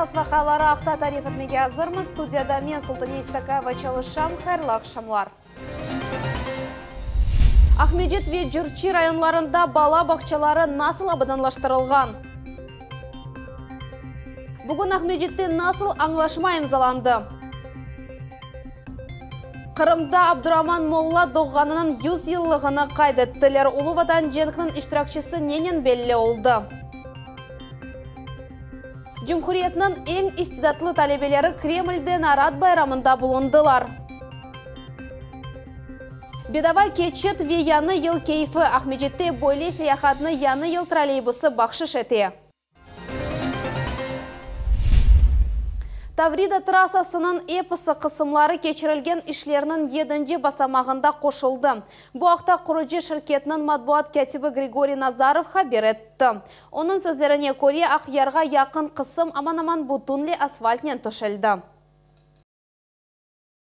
Esas vaqiaları aqta tarif etmege azırmız. Studiyada men, Sultaniye İstakayeva, çalışam. Hayırlı aqşamlar. Aqmescit ve Cürçi rayonlarında bala bağçaları nasıl abadanlaştırılğan? Bugün Aqmescitte nasıl añlaşma imzalandı? Qırımda Abduraman Molla doğğanınıñ 100 yıllığını qayd ettiler. Ulu Vatan cenkiniñ iştirakçisi nenen belli oldı? Cumhuriyetniñ eñ istidatlı talebeleri Kremlde Narat bayramında bulundılar. Bedava keçit ve Yañı yıl keyfi, Aqmescitte böyle seyahatnı Yañı yıl trolleybusı bahşış ete. Tavrida trassasınıñ episi qısımları keçirilgen işlerniñ yedinci basamağında qoşuldı. Bu aqta qurucı şirketiniñ matbuat kâtibi Grigoriy Nazarov haber etti. Onıñ sözlerine köre, Aqyarğa yaqın qısım aman-aman bütünley asfaltnen töşeldi.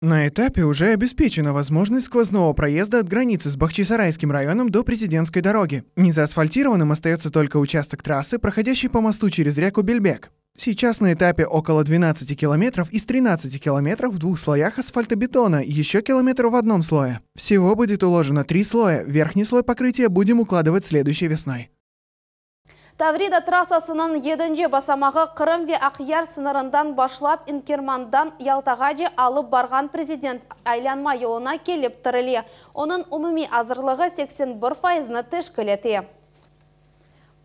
На этапе уже обеспечена возможность сквозного проезда от границы с Бахчисарайским районом до Президентской дороги. Незаасфальтированным остается только участок трассы, проходящий по мосту через реку Бельбек. Сейчас на этапе около 12 километров из 13 километров в двух слоях асфальтобетона, еще километр в одном слое. Всего будет уложено три слоя. Верхний слой покрытия будем укладывать следующей весной. Tavrida trassasınıñ yedinci basamağı Qırım ve Aqyar sıñırından başlap İnkermandan Yaltağace alıp barğan prezident aylanma yoluna kelip tirile. Onıñ umumiy azırlığı 81 fayıznı teşkil ete.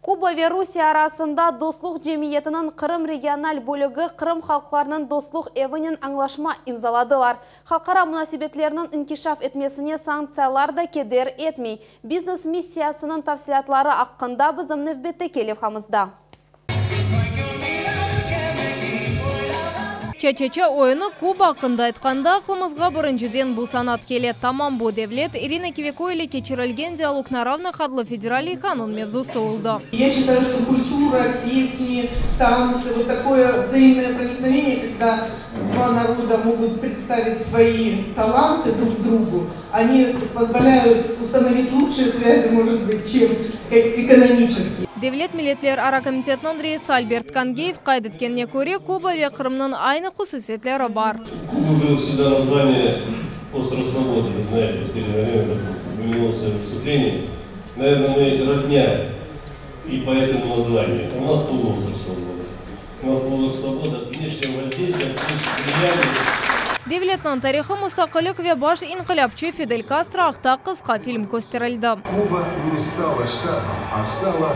Kuba ve Rusiye arasında dostluq cemiyetiniñ Qırım regional bölügi Qırım halqlarınıñ dostluq evinen añlaşma imzaladılar. Halqara munasebetlerniñ inkişaf etmesine sanktsiyalar da keder etmey. Biznes missiyasınıñ tafsilâtları aqqında bizim nevbetteki levhamızda. Ça-ça-ça oyunı Kuba aqqında aytqanda, aqlımızğa birinciden bu sanat kele. Tamam bu devlet, İrina Kiviko ile keçirilgen Dialog na ravnıh adlı federal leyhanıñ mevzusı oldı. Ya считаю, что культура, песни, танцы, вот такое взаимное проникновение, когда два народа могут представить свои таланты друг другу, они позволяют установить лучшие связи, может быть, чем экономические. Devlet milletlerara komitetiniñ reisi Albert Kangiyev qayd etkenine köre, Kuba ve Qırımnıñ aynı hususiyetleri bar. Kuba было всегда название Остров Свободы, вы знаете, вот Ирина Владимировна упомянула в своем выступлении. Наверное, мы родня и по этому названию. У нас полуостров Свободы. У нас полуостров Свобода от внешнего воздействия, от внешних влияний. Devletniñ tarihı, mustaqillik ve baş inqilâpçı Fidel Kastro aqta qısqa film kösterildi. Kuba ne stala ştatом, a stala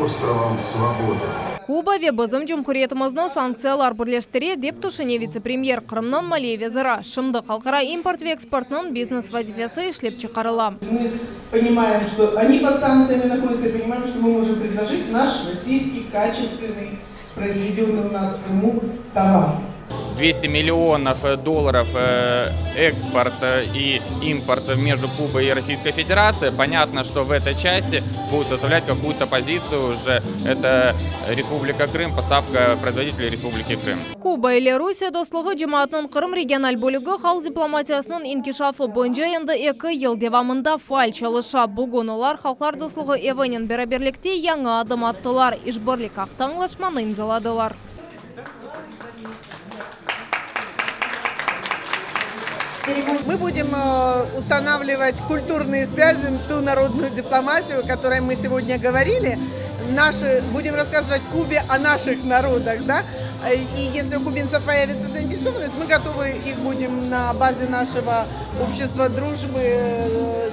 островом свободы. Kuba ve bizim cumhuriyetimizni sanktsiyalar birleştire, dep tüşüne vitse-premyer, Qırımnıñ maliye veziri. Şimdi halqara import ve eksportnıñ biznes vazifesi işlep çıqarıla. Мы понимаем, что они под санкциями находятся, и понимаем, что мы можем предложить наш российский качественный, произведенный у нас в Крыму товар. 200 миллионов долларов экспорт и импорт между Кубой и Российской Федерацией. Понятно, что в этой части будут составлять какую-то позицию уже. Это Республика Крым, поставка производителей Республики Крым. Kuba ile Rusiye dostluğı cemaatınıñ Qırım regional bölügi halq diplomatiyasınıñ inkişafı boyunca endi eki yıl devamında faal çalışa. Bugün olar Halqlar dostluğı evinen beraberlikte yañı adım attılar, işbirlik aqta añlaşmanı imzaladılar. Мы будем устанавливать культурные связи, ту народную дипломатию, о которой мы сегодня говорили. Наши, будем рассказывать Кубе о наших народах, да? И если у кубинцев появится заинтересованность, мы готовы их будем на базе нашего общества дружбы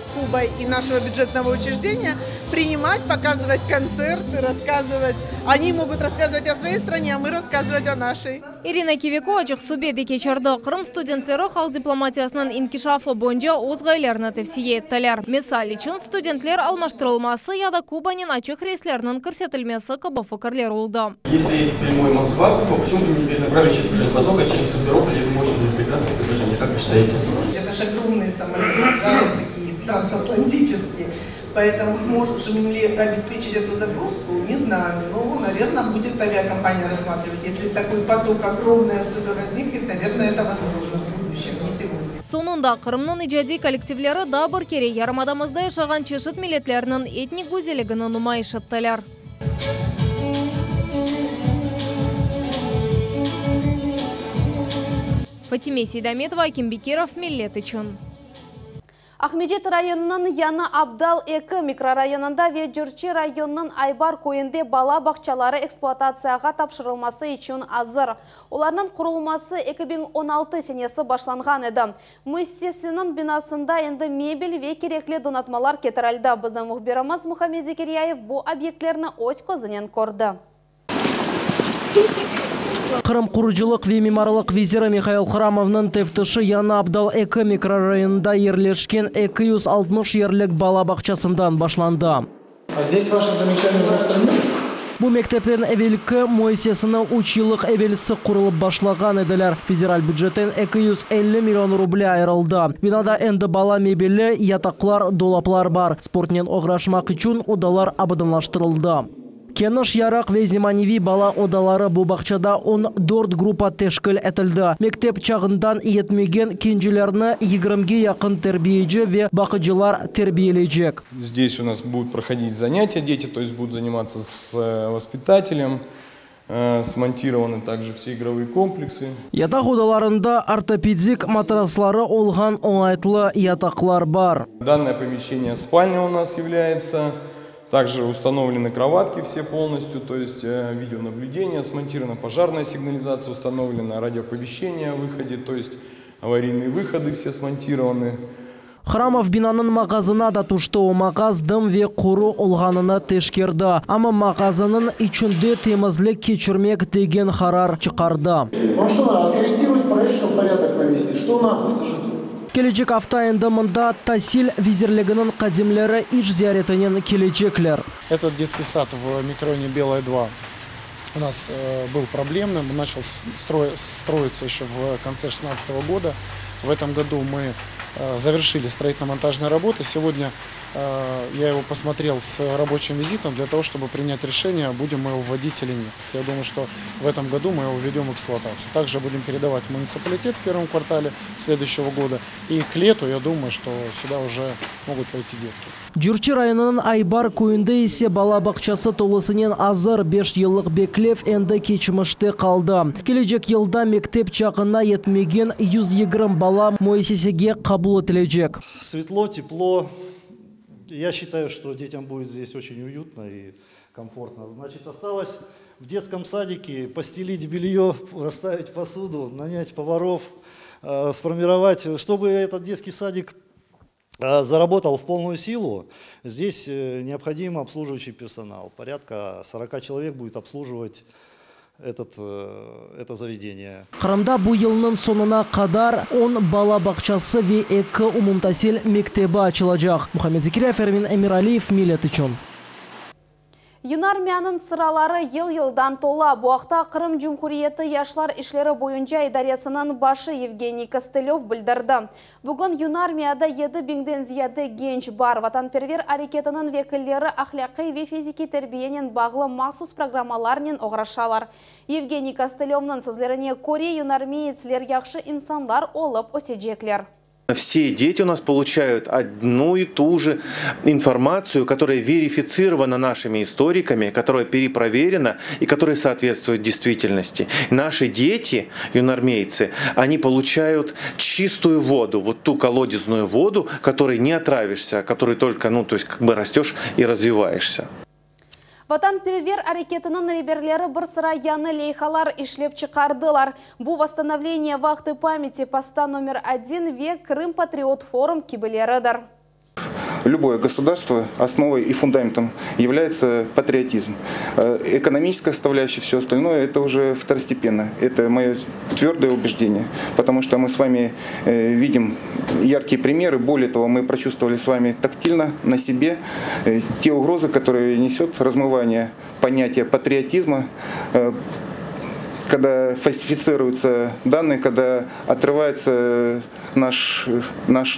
с Кубой и нашего бюджетного учреждения принимать, показывать концерты, рассказывать. Они могут рассказывать о своей стране, а мы рассказывать о нашей. İrina Kiviko açıq subet keçirdi. Qırım studentleri halq diplomatiyasınıñ inkişafı boyunca öz ğayelerini tevsiye ettiler. Misal içün, studentler almaştırılması ya da Kubanen açıq reyslerniñ kirsetilmesi kibi fikirler oldı. Если есть прямой Москва, то почему бы не перенаправить часть потока через Симферополь? Я думаю, очень будет прекрасное предложение. Как вы считаете? Это же огромные самолеты, да, вот такие трансатлантические. Поэтому сможем ли обеспечить эту загрузку, не знаю. Но, наверное, будет авиакомпания рассматривать. Если такой поток огромный отсюда возникнет, наверное, это возможно в будущем, не сегодня. Soñunda Qırımnıñ icadiy kollektivleri daa bir kere yarımadamızda yaşağan çeşit milletlerniñ etnik güzelligini numayış ettiler. Fatime Seydametova, Akim Bekirov, Millet içün. Aqmescit rayonınıñ Yañı Abdal 2 mikrorayonında ve Cürçi rayonınıñ Aybar köyünde bala bağçaları ekspluatatsiyağa tapşırılması içün azır. Olarnıñ qurulması 2016 senesi başlanğan edi. Müessiseniñ binasında endi mebel ve kerekli donatmalar ketirildi. Bizim mühbirimiz Muhammed Zekiryayev bu obyektlerni öz közünen kördi. Qırım qurucılıq ve mimarlıq veziri Mihail Hramovnıñ teftişi Yañı Abdal 2 mikrorayonında yerleşken 260 yerlik bala bağçasından başlandı. А здесь ваши замечания уже устранены? Bu mektepten evelki müessiseni üç yıllıq evelsi qurulıp başlağan ediler. Federal bücetten 250 million ruble ayırıldı. Binada endi bala mebeli, yataqlar, dolaplar bar. Sportnen oğraşmaq içün odalar abadanlaştırıldı. Keniş, yarıq ve zemaneviy bala odaları bu bağçada 14 gruppa teşkil etildi. Mektep çağından yetmegen kenclerni 20-ge yaqın terbiyeci ve baqıcılar terbiyeleycek. Здесь у нас будут проходить занятия дети, то есть будут заниматься с воспитателем. Смонтированы также все игровые комплексы. Yataq odalarında ortopedik matrasları olğan oñaytlı yataqlar bar. Данное помещение спальня у нас является. Также установлены кроватки все полностью, то есть видеонаблюдение смонтировано, пожарная сигнализация установлена, радиооповещение о выходе, то есть аварийные выходы все смонтированы. Храмов binanıñ mağazına da tüşti. O mağaz dım ve quru olğanını teşkerdi. Amma mağazınıñ içinde temizlik keçirmek degen qarar çıqardı. Вам что надо, откорректировать проект, чтобы порядок навести? Что надо, скажите? Kelecek afta endi mında Tasil vezirliginiñ hadimleri iş ziyaretinen kelecekler. Этот детский сад в микрорайоне Белая 2 у нас был проблемным. Он начал строиться еще в конце 2016 года. В этом году мы завершили строительно-монтажные работы. Сегодня я его посмотрел с рабочим визитом для того, чтобы принять решение, будем мы его вводить или нет. Я думаю, что в этом году мы его введем в эксплуатацию. Также будем передавать в муниципалитет в первом квартале следующего года. И к лету, я думаю, что сюда уже могут пойти детки. Cürçi rayonınıñ Aybar köyünde ise bala bağçası tolusınen azır 5 yıllıq beklev endi keçmişte qaldı. Kelecek yılda mektep çağına yetmegen 120 bala müessisege qabul etilecek. Светло, тепло. Я считаю, что детям будет здесь очень уютно и комфортно. Значит, осталось в детском садике постелить белье, расставить посуду, нанять поваров, сформировать, чтобы этот детский садик заработал в полную силу, здесь необходим обслуживающий персонал. Порядка 40 человек будет обслуживать это заведение. Qırımda bu yılnıñ soñuna qadar 10 bala bağçası ve 2 umumtasil mektebi açılacaq. Muhammed Zekirya, Ervin Emiraliyev, Millet içün. Yunarmiyanıñ sıraları yıl-yıldan tola. Bu aqta Qırım Cumhuriyeti Yaşlar işleri boyunca idaresiniñ başı Evgeniy Kostılöv bildirdi. Bugün Yunarmiyada 7 biñden ziyade genç bar. Vatanperver areketiniñ vekilleri ahlâqiy ve fizikiy terbiyenen bağlı mahsus programmalarnen oğraşalar. Evgeniy Kostılövnıñ sözlerine köre yunarmeyetsler yahşı insanlar olıp ösecekler. Все дети у нас получают одну и ту же информацию, которая верифицирована нашими историками, которая перепроверена и которая соответствует действительности. Наши дети, юнармейцы, они получают чистую воду, вот ту колодезную воду, которой не отравишься, которой только, ну, то есть как бы растешь и развиваешься. Vatanperver areketiniñ reberleri bir sıra yañı leyhalar işlep çıqardılar. Bu восстановление вахты памяти поста номер 1 ve Крым Патриот форум kibileridir. Любое государство основой и фундаментом является патриотизм. Экономическая составляющая, все остальное, это уже второстепенно. Это мое твердое убеждение, потому что мы с вами видим яркие примеры. Более того, мы прочувствовали с вами тактильно на себе те угрозы, которые несет размывание понятия патриотизма, когда фальсифицируются данные, когда отрывается наш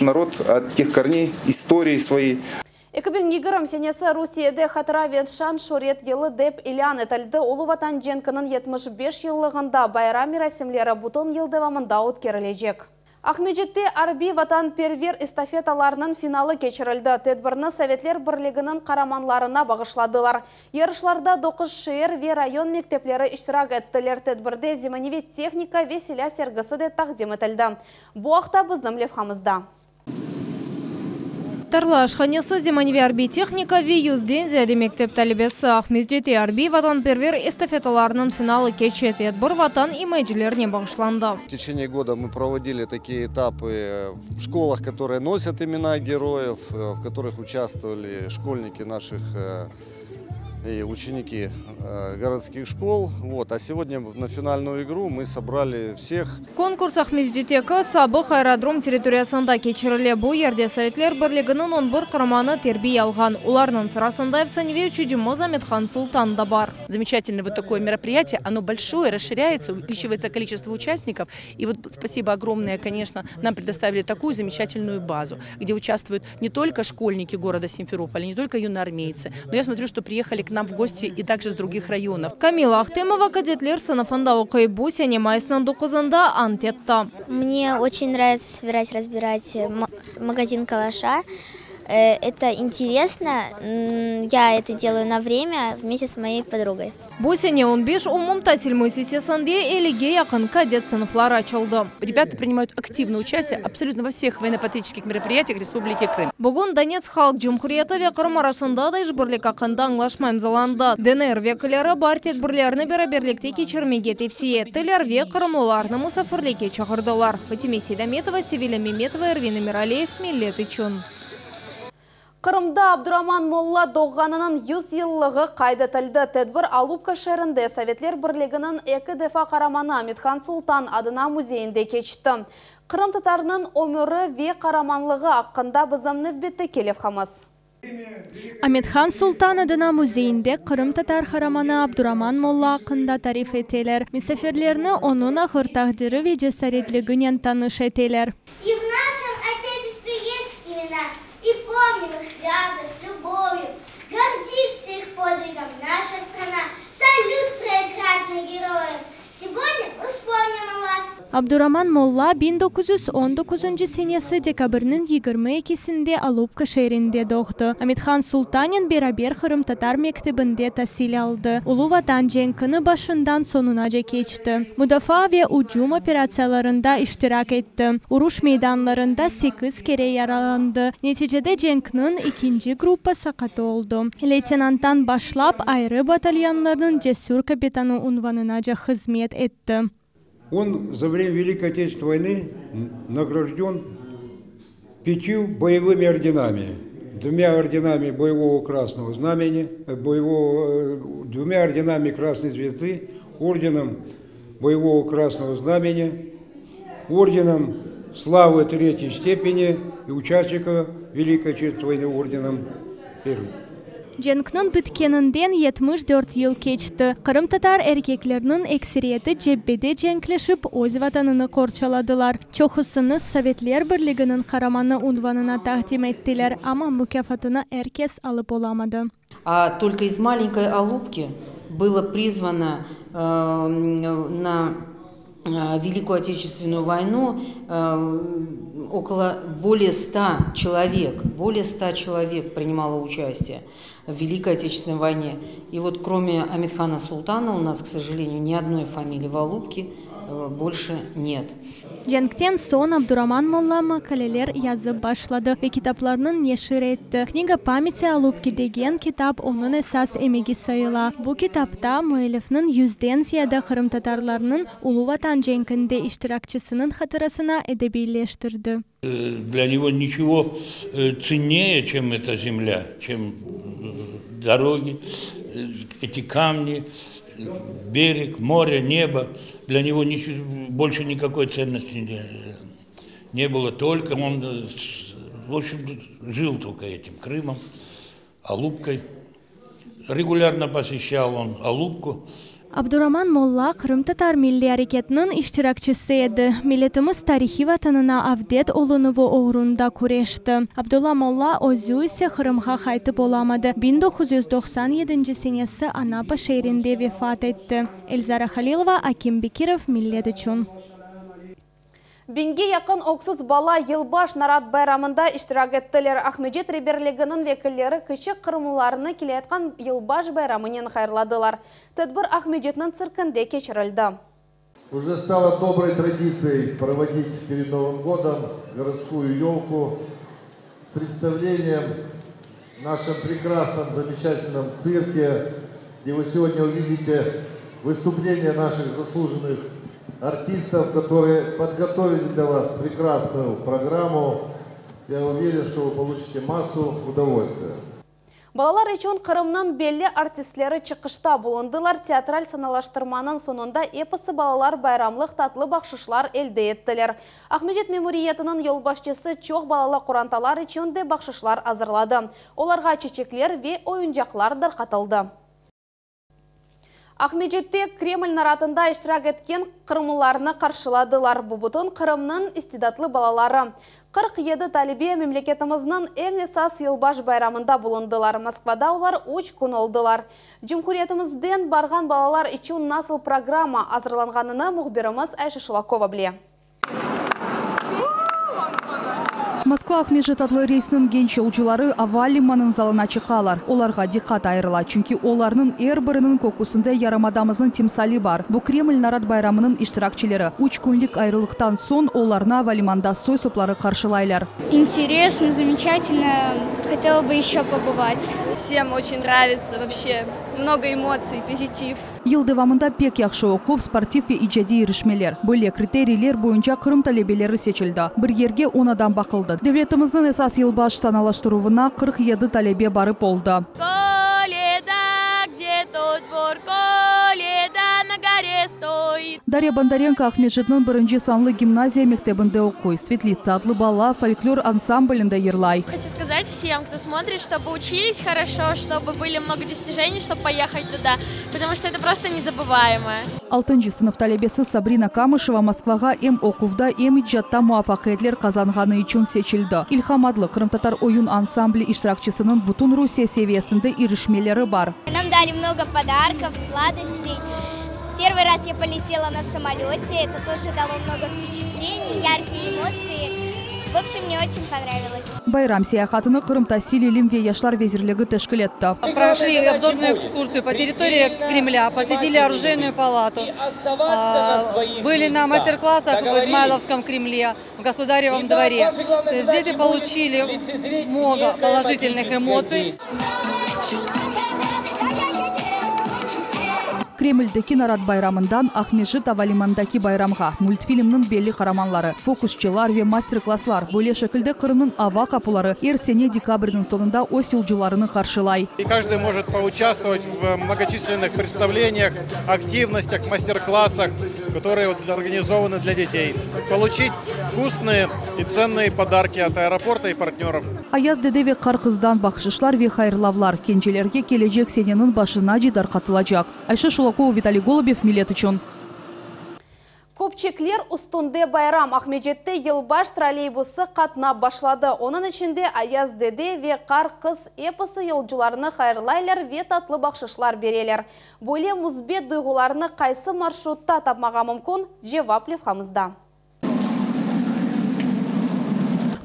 народ от тех корней истории своей. 2020 senesi Rusiyede Hatıra ve şan-şüret yılı dep ilân etildi. Ulu Vatan cenkiniñ 75 yıllığında bayram merasimleri bütün yıl devamında ötkerilecek. Aqmescitte arbiy-vatanperver estafetalarınıñ finalı keçirildi. Tedbirni Sovetler Birliginiñ qaramanlarına bağışladılar. Yarışlarda doquz şeer ve rayon mektepleri iştirak ettiler. Tedbirde zemaneviy tehnika ve silâ sergisi de taqdim etildi. Bu aqta bizim levhamızda. Tarla aşhanesi, zemaneviy arbiy tehnika ve yüzden ziyade mektep talebesi Aqmescitte arbiy-vatanperver estafetalarınıñ finalı keçe. Tedbir Vatan imayecilerine bağışlandı. В течение года мы проводили такие этапы в школах, которые носят имена героев, в которых участвовали школьники наших и ученики городских школ. Вот. А сегодня на финальную игру мы собрали всех. Konkurs Aqmescitteki sabıq aerodrom territoriyasında keçirile. Bu yerde Sovetler Birliginiñ on bir qaramanı terbiye alğan. Olarnıñ sırasında efsaneviy uçucımız Amethan Sultan da bar. Замечательное вот такое мероприятие, оно большое, расширяется, увеличивается количество участников. И вот спасибо огромное, конечно, нам предоставили такую замечательную базу, где участвуют не только школьники города Симферополя, не только юноармейцы, но я смотрю, что приехали к нам в гости и также с других районов. Камила Ахтемова kadetler sınıfında oquy. Bu sene mayısnıñ doquzında ant etti. Мне очень нравится собирать, разбирать магазин калаша. Это интересно. Я это делаю на время вместе с моей подругой. Bu sene 15 umumtasil müessisesinde 50-ge yaqın kadet sınıfları açıldı. Ребята принимают активное участие абсолютно во всех военно-патриотических мероприятиях Республики Крым. Bugün Donetsk Halq Cumhuriyeti ve Qırım arasında da işbirlik aqqında añlaşma imzalandı. DNR vekilleri baar tedbirlerini beraberlikte keçirmege tevsiye ettiler ve qırımlılarnı musafirlikke çağırdılar. Fatime Seydametova, Sevilâ Memetova, Ervin Emiraliyev, Millet içün. Qırımda Abduraman Molla doğğanınıñ 100 yıllığı qayd etildi. Tedbir Alupka şeerinde Sovetler Birliginiñ eki defa qaramanı Amethan Sultan adına müzeyinde keçti. Qırımtatarnıñ ömüri ve qaramanlığı aqqında bizim nevbetteki levhamız. Amethan Sultan adına müzeyinde qırımtatar qaramanı Abduraman Molla aqqında tarif eteler. Misafirlerni onıñ ağır taqdiri ve cesaretliginen tanış eteler. И в нашем Отечестве есть имена, И помним их свято, с любовью. Гордится их подвигом наша страна. Салют троекратный героям! Сегодня мы вспомним о вас. Abduraman Molla 1919 senesi dekabrniñ 22-sinde Alupka şeerinde doğdı. Amethan Sultannen beraber qırımtatar mektebinde tasil aldı. Ulu Vatan cenkini başından soñunace keçti. Mudafaa ve ücüm operatsiyalarında iştirak etti. Uruş meydanlarında sekiz kere yaralandı. Neticede cenkniñ ekinci gruppa saqatı oldı. Leytenanttan başlap ayrı batalyonlarnıñ cesür kapitanı unvanınace hızmet etti. Он за время Великой Отечественной войны награжден пятью боевыми орденами. Двумя орденами боевого Красного Знамени, боевого, двумя орденами Красной Звезды, орденом боевого Красного Знамени, орденом Славы третьей степени и участника Великой Отечественной войны орденом первой. Cenkniñ bitkeninden 74 yıl keçti. Qırımtatar erkekleriniñ ekseriyeti cebede cenkleşip öz vatanını qorçaladılar. Çoqusını Sovetler Birliginiñ qaramanı unvanına taqdim ettiler, amma mukâfatını er kes alıp olamadı. А только из маленькой Алупки было призвано на Великую Отечественную войну около более 100 человек, более 100 человек принимало участие в Великой Отечественной войне. И вот кроме Амет-Хана Султана у нас, к сожалению, ни одной фамилии в Алупке больше нет. Cenkten soñ Abduraman Molla maqaleler yazıp başladı ve kitaplarnı neşir etti. Книга памяти Алупки degen kitap onıñ esas emegi sayıla. Bu kitapta müellifniñ yüzden ziyade qırımtatarlarnıñ Ulu Vatan cenkinde iştirakçisiniñ hatırasını edebiyleştirdi. Для него ничего ценнее, чем эта земля, чем дороги, эти камни, берег, море, небо. Для него ничего, больше никакой ценности не, не было. Только он, в общем, жил только этим Крымом, Алупкой. Регулярно посещал он Алупку. Abduraman Molla qırımtatar milliy areketiniñ iştirakçisi edi. Milletimiz tarihiy vatanına avdet olunuvı oğrunda küreşti. Abdulla Molla özü ise Qırımğa qaytıp olamadı. 1997 senesi Anapa şeerinde vefat etti. Elzara Halilova, Akim Bekirov, Millet içün. Biñge yaqın öksüz bala Yılbaş narat bayramında iştirak ettiler. Aqmescit reberliginiñ vekilleri kiçik qırımlılarnı keleyatqan Yılbaş bayramınen hayırladılar. Tedbir Aqmescitniñ tsirkinde keçirildi. Уже стало доброй традицией проводить перед Новым годом городскую елку с представлением в нашем прекрасном, замечательном цирке, где вы сегодня увидите выступления наших заслуженных артистов, которые подготовили для вас прекрасную программу. Я уверен, что вы получите массу удовольствия. Balalar içün Qırımnıñ belli artistleri çıqışta bulundılar. Teatral sanalaştırmanıñ soñunda episi balalar bayramlıq tatlı bahşışlar elde ettiler. Aqmescit memuriyetiniñ yolbaşçısı çoq balalı qorantalar içün de bahşışlar azırladı. Olarğa çeçekler ve oyuncaqlar darqatıldı. Aqmescitte Kreml naratında iştirak etken qırımlılarnı qarşıladılar. Bu bütün Qırımnıñ istidatlı balaları. 47 talebe memleketimizniñ eñ esas yılbaş bayramında bulundılar. Moskvada olar üç kün oldılar. Cumhuriyetimizden barğan balalar içün nasıl programma azırlanğanını mühbirimiz Ayşe Şulakova bile. Moskva Aqmescit adlı reysniñ genç yolcuları ava limanınıñ zalına çıqalar. Olarğa diqqat ayırıla, çünki olarnıñ er biriniñ köküsinde yarımadamıznıñ timsali bar. Bu Kreml narat bayramınıñ iştirakçileri. Üç künlik ayrılıqtan soñ olarnı ava limanda soy-sopları qarşılaylar. İnteresno, zamечательно, хотела бы еще побывать. Всем очень нравится вообще, много эмоций, позитив. Yıl devamında pek yahşı oquv, sportiv ve icadiy irişmeler. Böyle kriteriyler boyunca Qırım talebeleri seçildi. Bir yerge on adam baqıldı. Devletimizniñ esas yılbaş sanalaştıruvına 47 talebe barıp oldı. Koleda, gde tot dvor, Koleda na gore stoit. Darya Bondarenko Aqmescitniñ birinci sanlı gimnaziya mektebinde oquy. Svetlitsa adlı bala folklor ansamblinde yırlay. Хочу сказать всем, кто смотрит, чтобы учились хорошо, чтобы были много достижений, чтобы поехать туда, потому что это просто незабываемо. Altıncı sınıf talebesi Sabrina Kamışeva Moskvağa em oquvda, em icatta muvafaqiyetler qazanğanı içün seçildi. İlham adlı qırımtatar oyun ansambli iştirakçisiniñ bütün Rusiye seviyesinde irişmeleri bar. Нам дали много подарков, сладостей. Первый раз я полетела на самолете, это тоже дало много впечатлений, яркие эмоции. В общем, мне очень понравилось. Bayram seyahatını Qırım tasil, ilim ve yaşlar vezirligi teşkil etti. Прошли обзорную экскурсию по территории Кремля, посетили оружейную палату, были на мастер-классах в Измайловском Кремле, в Государевом дворе. То есть дети получили много положительных эмоций. Kremldeki narat bayramından Aqmescit avalimanındaki bayramğa, multfilmniñ belli qaramanları, fokusçılar ve master-klasslar, böyle şekilde Qırımnıñ ava qapuları er sene dekabrniñ soñunda öz yolcularını qarşılay. И каждый может поучаствовать в многочисленных представлениях, активностях, мастер-классах, которые организованы для детей. Получить вкусные и ценные подарки от аэропорта и партнеров. Ayaz dede ve Qar qızdan bahşışlar ve hayırlavlar kencelerge kelecek seneniñ başınace darqatılacaq. Ayşe Şulakova, Vitaliy Golubev, Millet içün. Köpçekler üstünde bayram Aqmescitte yılbaş trolleybusı qatnap başladı. Onıñ içinde Ayaz dede ve Qar qız episi yolcularnı hayırlaylar ve tatlı bahşışlar bereler. Böyle müsbet duyğularnı qaysı marşrutta tapmağa mümkün? Cevap levhamızda.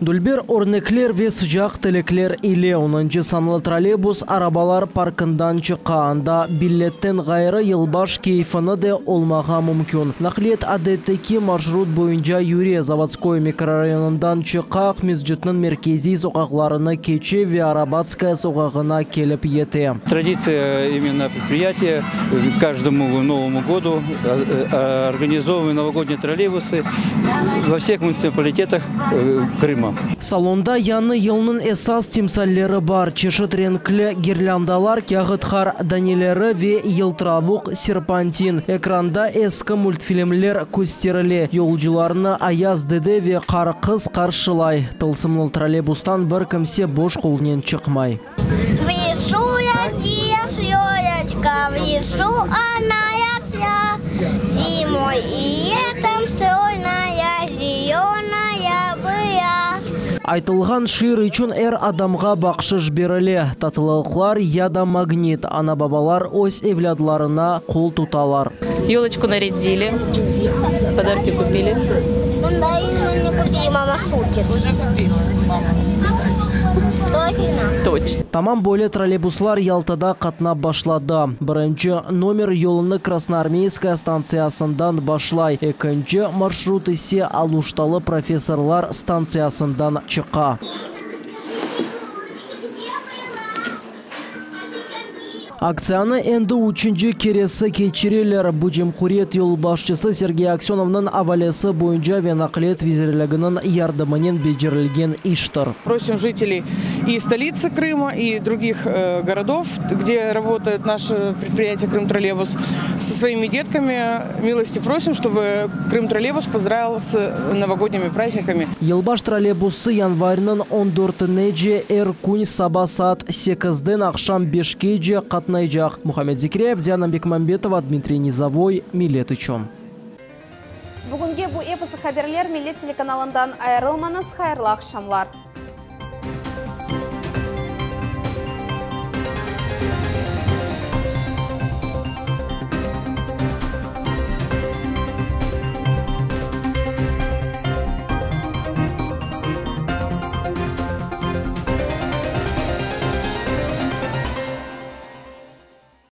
Dülber örnekler ve sıcaq tilekler ile onuncı sanlı trolleybus arabalar parkından çıqa. Anda biletten ğayrı yılbaş keyfini de olmağa mümkün. Naqliyat adetteki marşrut boyunca yüre, Zavodskoy mikrorayonından çıqa, Aqmescitniñ merkeziy soqaqlarını keçe ve Arabatskaya soqağına kelip yete. Традиция именно предприятия к каждому Новому году организовываем новогодние троллейбусы во всех муниципалитетах Крыма. Salonda yañı yılnıñ esas timsalleri bar, çeşit renkli girlândalar, kâğıt qar daneleri ve yıltıravuq serpantin. Ekranda eski multfilmler kösterile. Yolcularnı Ayaz dede ve Qar qız qarşılay. Tılsımlı trolleybustan bir kimse boş qolnen çıqmay. В лесу елочка, в лесу она росла, Зимой и летом стройная, зеленая была. Aytılğan şiir içün er adamğa bahşış berile, tatlılıqlar ya da magnit. Ana-babalar öz evlâdlarına qol tutalar. Елочку нарядили, подарки купили. Мандарин мы не купили, мама шутит. Уже купила, мама Точно? Точно. Tamam böyle trolleybuslar Yaltada qatnap başladı. Birinci nomer yolunı Krasnoarmeyskaya stantsiyasından başlay, ekinci marşrut ise Aluştalı professorlar stantsiyasından çıqa. Aktsiyanı endi üçünci keresi keçireler. Bu cumhuriyet yolbaşçısı Sergey Aksenovnıñ avalesi boyunca ve Naqliyat vezirliginiñ yardımınen becerilgen iştir. Просим жителей и столицы Крыма, и других городов, где работает наше предприятие «Крым-троллейбус», со своими детками. Милости просим, чтобы «Крым-троллейбус» поздравил с новогодними праздниками. Yılbaş trolleybusı yanvarniñ on dörtünece er kün saba saat sekizden aqşam beşkece qatnaycaq. Muhammed Zekiryayev, Diana Bekmambetova, Dmitriy Nizovoy, Millet içün. Bugünge bu episi haberler Millet telekanalından ayırılmañız, hayırlı aqşamlar.